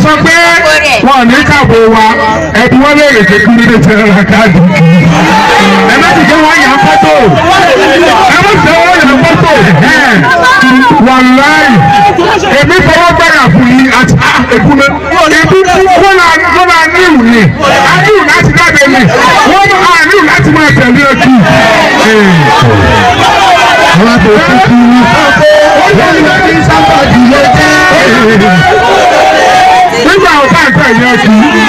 Sọ pé wọn ò ní kàbọ̀ wa, ẹbí wọn lè rèké kí ní tẹ ra káàdì. Ẹ má sì jẹ́ wọ́n yà fọ́tò. Ẹ má sì jẹ́ wọ́n yà fọ́tò. Wàláì, èmi fọwọ́ gbára fún yín àti èkúnlẹ̀. Ibi wọ́n náà níwù ni. A níwù láti jáde ni. Wọ́n máa níwù láti máa tẹ̀lé ojú. Àwọn tó kúkú wọ́n ní sábàdì ló jẹ́. Nígbà ọ̀tá ìtẹ̀ yẹn kì í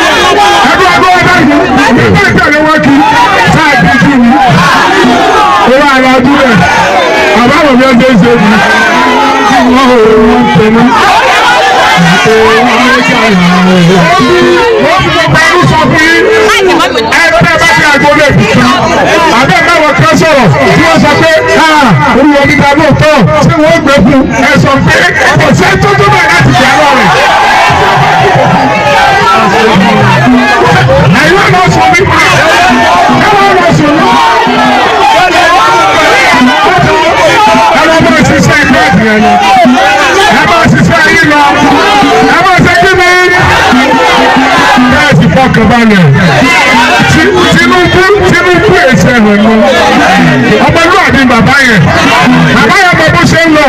ẹbí ọdún ọdún yìí nígbà ìtẹ̀lé wọn kì í sáà bí kí ni ó wà lọ́dún rẹ̀ àbáwọ̀ mi ọdún ṣe mi Wọ́n ò wọ́n tẹnu. Wọ́n jà wọ́n fi gbogbo ẹnu sọ fún yín, ẹgbẹ́ bá ti àgbo lè fi kan àbẹ́ mẹ́wàá kan sọ̀rọ̀ tí wọ́n sọ pé olùwọ́ nígbà lóòótọ́ tí wọ́n gbé fún ẹ, sọ pé kò sẹ́ tó tó bẹ̀ láti gbà lọ rẹ̀. Ẹ̀yin náà lọ sọ mí, ẹ wọ́n lọ sọ mí. Ẹ lọ bá ṣiṣẹ́ ẹgbẹ́ ìdíyẹn lọ. Ẹ bá ṣiṣẹ́ yín lọ. Ẹ bá ṣe kí ni? Bẹ́ẹ̀ sì fọkàn balẹ̀. Tinubu, Tinubu èsì ẹ̀rọ lọ. Ọmọlúwàbí bàbá yẹn. Bàbá yẹn mọ bó ṣe ń lọ.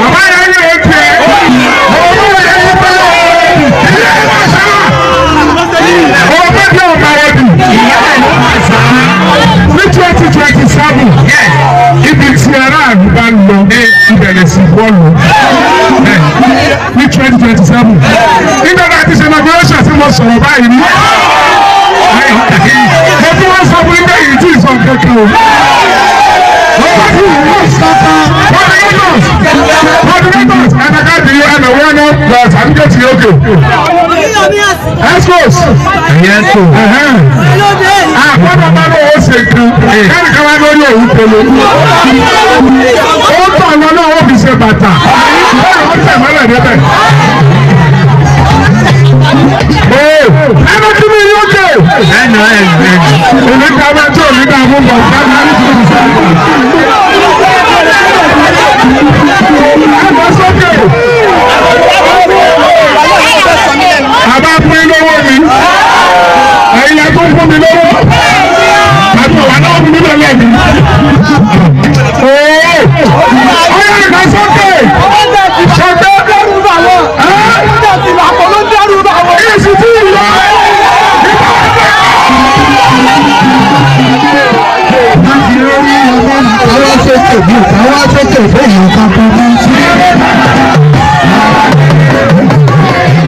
Bàbá yẹn yóò tiẹ̀. Ọmọ yẹn yóò bá ilé ẹ̀ wá sá. Ọmọ bí ọmọ rẹ̀ bì. Ní 2027, ibi tí aráàlú bá ń lọ, ìbẹ̀rẹ̀ sí bọ́ọ̀lù. Ní 2027. Nígbà tá a ti ṣe inauguration tí mo sọ̀rọ̀ báyìí ní. Mo tún wọ́n sọ fún ilé yìí tí ì sọ kankan o. Coordinators, coordinators, ẹnìkan di ẹnì wọn náà lọ sàmúkẹ́ tí ó kè. Excos. Ẹ̀yẹ́ tó. Àgbọ̀dọ̀ máa lọ́wọ́ ṣe nǹkan. Kẹ́nìkan wá lórí òun polo. Ó tọ̀ lọ náà, ó fi ṣe bàtà. Bẹ́ẹ̀ ó tẹ̀ mọ́lẹ̀ débẹ̀. Ẹnu kí ni yóò kè? Ẹnu ẹ̀ ẹ̀. Òní ká bá tí òní dá fún bọ̀ ká máa ní kí n sọ. Ẹ bọ́ sókè. Àbá fún yín lówó mi. Ẹ̀yin ẹ̀ tó fún mi lówó. Àbí wà náà fún mi lọ́lẹ̀ mi.